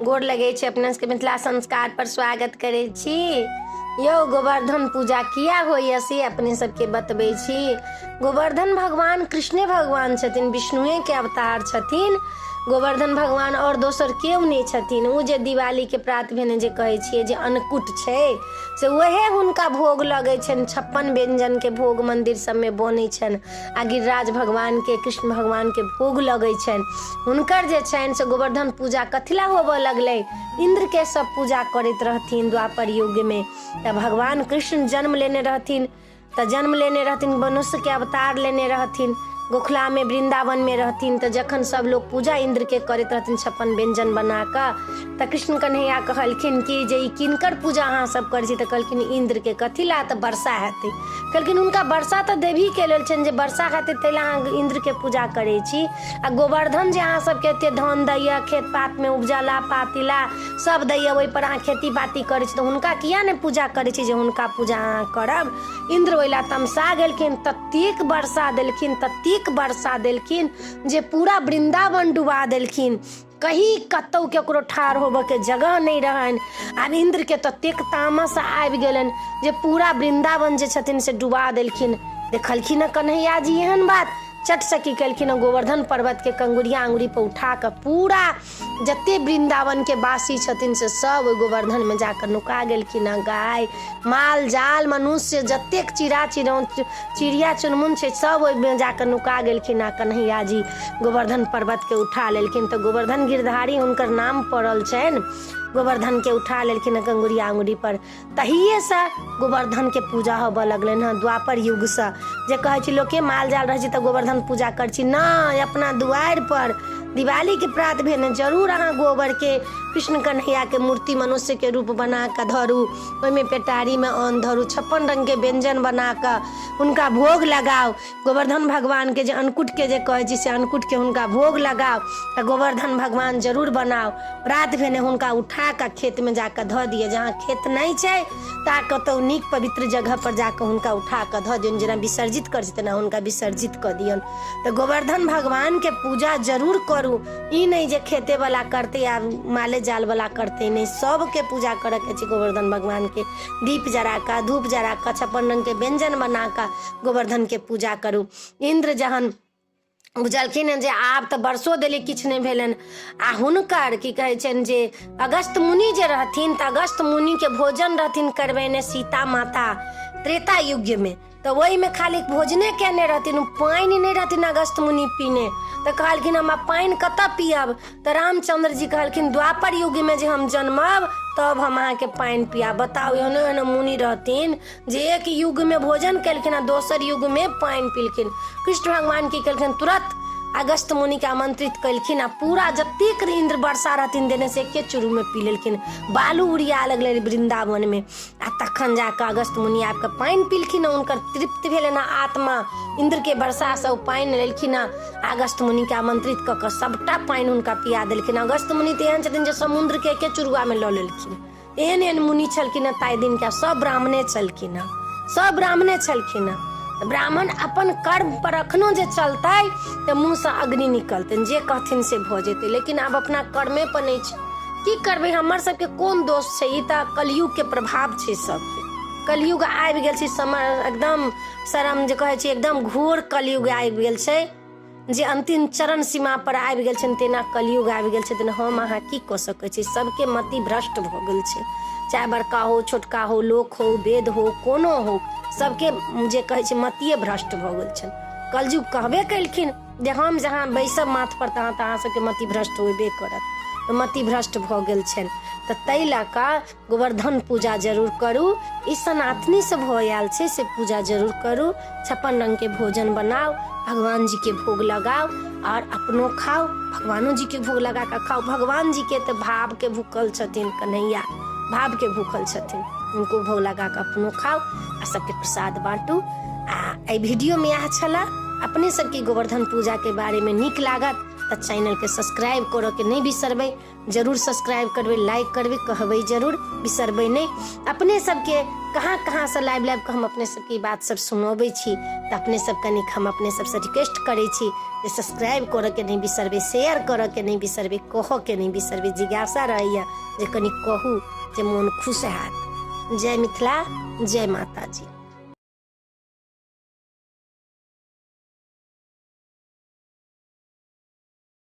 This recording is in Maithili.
गोर लगै छै अपना सबके मिथिला संस्कार पर स्वागत करै छी। यौ, गोवर्धन पूजा किया होइए से अपने सबके बतबै छी। गोवर्धन भगवान कृष्णे भगवान छथिन, विष्णुएके अवतार छथिन गोवर्धन भगवान, आओर दोसर केओ नहि छथिन। ओ जे दिवालीके प्रात भेने जे कहै छियै जे अन्नकूट छै, से वएह हुनका भोग लगै छनि। 56 व्यञ्जनके भोग मन्दिर सबमे बनै छनि आ गिरिराज भगवानके, कृष्ण भगवानके भोग लगै छनि हुनकर जे छनि। से गोवर्धन पूजा कथिला होबऽ लगलै? इन्द्रके सब पूजा करैत रहथिन द्वापर युगमे, तऽ भगवान कृष्ण जन्म लेने रहथिन, तऽ जन्म लेने रहथिन, मनुष्यके अवतार लेने रहथिन, गोखुलामे वृन्दावनमे रहथिन। तऽ जखन सब लोग पूजा इन्द्रके करैत रहथिन 56 व्यञ्जन बना कऽ, तऽ कृष्ण कन्हैया कहलखिन कि जे ई किनकर पूजा अहाँ सब करै छी? तऽ कहलखिन इन्द्रके। कथी ला? तऽ वर्षा हेतै। कहलखिन हुनका वर्षा तऽ देवीके लेल छनि जे वर्षा हेतै, ताहि लए अहाँ इन्द्रके पूजा करै छी, आ गोवर्धन जे अहाँ सबके एते धन दैया, खेत पातमे उपजला पातिला सब दैया, ओहिपर अहाँ खेती बाती करै छी, तऽ हुनका किया नहि पूजा करै छी जे हुनका पूजा अहाँ करब? इन्द्र ओहि लए तमसा गेलखिन। ततेक वर्षा देलखिन, ततेक वर्षा देलखिन जे पूरा वृन्दावन डुबा देलखिन। कहीं कतौ केकरो ठाढ़ होबऽके जगह नहि रहनि। आब इन्द्रके ततेक तामस आबि गेलनि जे पूरा वृन्दावन जे छथिन से डुबा देलखिन। देखलखिन हँ कन्हैया जी एहन बात, चट से की केलखिन हँ, गोवर्धन पर्वतके कंगुरिया अंगुरी पर उठा कऽ पूरा जते वृन्दावनके वासी छथिन से सब ओहि गोवर्धनमे जाकऽ नुका गेलखिन हँ। गाय माल जाल मनुष्य जतेक चिड़ा चिड़ौ चिड़िया चुनमुन छै, सब ओहिमे जाकऽ नुका गेलखिन। आ कन्हैया जी गोवर्धन पर्वतके उठा लेलखिन, तऽ गोवर्धन गिरधारी हुनकर नाम पड़ल छनि। गोवर्धनके उठा लेलखिन हँ कंगुरिया अंगुरी पर, तहिएसँ गोवर्धनके पूजा होबऽ लगलनि हँ द्वापर युगसँ। जे कहै छै लोकके माल जाल रहै छै तऽ गोवर्धन पूजा करै छी, नहि, अपना दुआरिपर दिवालीके प्रात भेने जरूर अहाँ गोबरके कृष्ण कन्हैयाके मूर्ति मनुष्यके रूप बना कऽ धरू, ओहिमे पेटारीमे अन्न धरू, 56 रङ्गके व्यञ्जन बना कऽ हुनका भोग लगाउ। गोवर्धन भगवानके जे अन्नकूटके जे कहै छी से अन्नकूटके हुनका भोग लगाउ आ गोवर्धन भगवान जरूर बनाउ। प्रात भेने हुनका उठा कऽ खेतमे जाकऽ धऽ दिअ। जहाँ खेत नहि छै ता कतहु नीक पवित्र जगह पर जाकऽ हुनका उठा कऽ धऽ दियौन। जेना विसर्जित करै छै तेना हुनका विसर्जित कऽ दियौन। तऽ गोवर्धन भगवानके पूजा जरूर करू। ई नहि जे खेतेवला करतै आ माले जालवला करतै, नहि, सबके पूजा करऽके छै गोवर्धन भगवानके। दीप जरा कऽ, धूप जरा कऽ, 56 रङ्गके व्यञ्जन बना कऽ गोवर्धनके पूजा करू। इन्द्र जहन बुझलखिन हँ जे आब तऽ बरसो देली, किछु नहि भेलनि, आ हुनकर की कहै छनि जे अगस्त मुनि जे रहथिन, तऽ अगस्त मुनिके भोजन रहथिन करबेने सीता माता त्रेता युगमे, तऽ ओहिमे खाली भोजने केने रहथिन, ओ पानि नहि रहथिन अगस्त मुनि पीने। तऽ कहलखिन हम आब पानि कतऽ पियब? तऽ रामचंद्र जी कहलखिन द्वापर युगमे जे हम जन्मब तब हम अहाँके पानि पियाब। बताउ, एहनो एहनो मुनि रहथिन जे एक युगमे भोजन केलखिन आ दोसर युगमे पानि पीलखिन। कृष्ण भगवान की केलखिन? तुरंत अगस्त मुनिके आमंत्रित केलखिन आ पूरा जतेक इंद्र वर्षा रहथिन देने से एके चूरूमे पी लेलखिन। बालू उड़िया लगलै वृंदावनमे आ तखन जाकऽ अगस्त मुनि आबि कऽ पानि पीलखिन। हुनकर तृप्त भेलनि आत्मा इन्द्रके वर्षासँ। ओ पानि लेलखिन आ अगस्त मुनिके आमंत्रित कऽ कऽ सबटा पानि हुनका पिया देलखिन। अगस्त मुनि तऽ एहन छथिन जे समुद्रके एके चुरुआमे लऽ लेलखिन। एहन एहन मुनि छलखिन हँ ताहि दिनके। सब ब्राह्मणे छलखिन हँ, सब ब्राह्मणे छलखिन हँ। ब्राह्मण अपन कर्म पर अखनो जे चलतै तऽ मुँहसँ अग्नि निकलतनि, जे कहथिन से भऽ जेतै। लेकिन आब अपना कर्मे पर नहि छै, की करबै? हमर सबके कोन दोष छै? ई तऽ कलयुगके प्रभाव छै सबके। कलयुग आबि गेल छै, समय एकदम शरम जे कहै छै, एकदम घोर कलयुग आबि गेल छै, जे अंतिम चरण सीमा पर आबि गेल छनि तेना कलयुग आबि गेल छै। तेना हम अहाँ की कऽ सकै छी? सबके मति भ्रष्ट भऽ गेल छै। चाहे बड़का हो, छोटका हो, लोक हो, वेद हो, कोनो हो, सबके जे कहै छै मतिये भ्रष्ट भऽ गेल छनि। कलयुग कहबे केलखिन जे हम जहाँ बैसब माथ पर तहाँ तऽ अहाँ सबके मति भ्रष्ट होबे करत। तऽ मति भ्रष्ट भऽ गेल छनि। तऽ ताहि लऽ कऽ गोवर्धन पूजा जरूर करू। ई सनातनीसँ भऽ आयल छै, से पूजा जरूर करू। 56 रङ्गके भोजन बनाउ, भगवान जीके भोग लगाउ आओर अपनो खाउ, भगवानो जीके भोग लगा कऽ खाउ। भगवान जीके तऽ भावके भूखल छथिन, कन्हैया भावके भूखल छथिन। हुनको भोग लगा कऽ अपनो खाउ आ सबके प्रसाद बाँटू। आ एहि वीडियोमे इएह छलए। अपने सबके गोवर्धन पूजाके बारेमे नीक लागत तऽ चैनलके सब्सक्राइब करऽके नहि बिसरबै। जरूर सब्सक्राइब करबै, लाइक करबै, कहबै जरूर, बिसरबै नहि। अपने सबके कहाँ कहाँसँ लाबि लाबि कऽ हम अपने सबके ई बात सब सुनबै छी। तऽ अपने सब कनिक हम अपने सबसँ रिक्वेस्ट करै छी जे सब्सक्राइब करऽके नहि बिसरबै, शेयर करऽके नहि बिसरबै, कहऽके नहि बिसरबै। जिज्ञासा रहैए जे कनि कहू जे मोन खुश हैत। जय मिथिला, जय माताजी।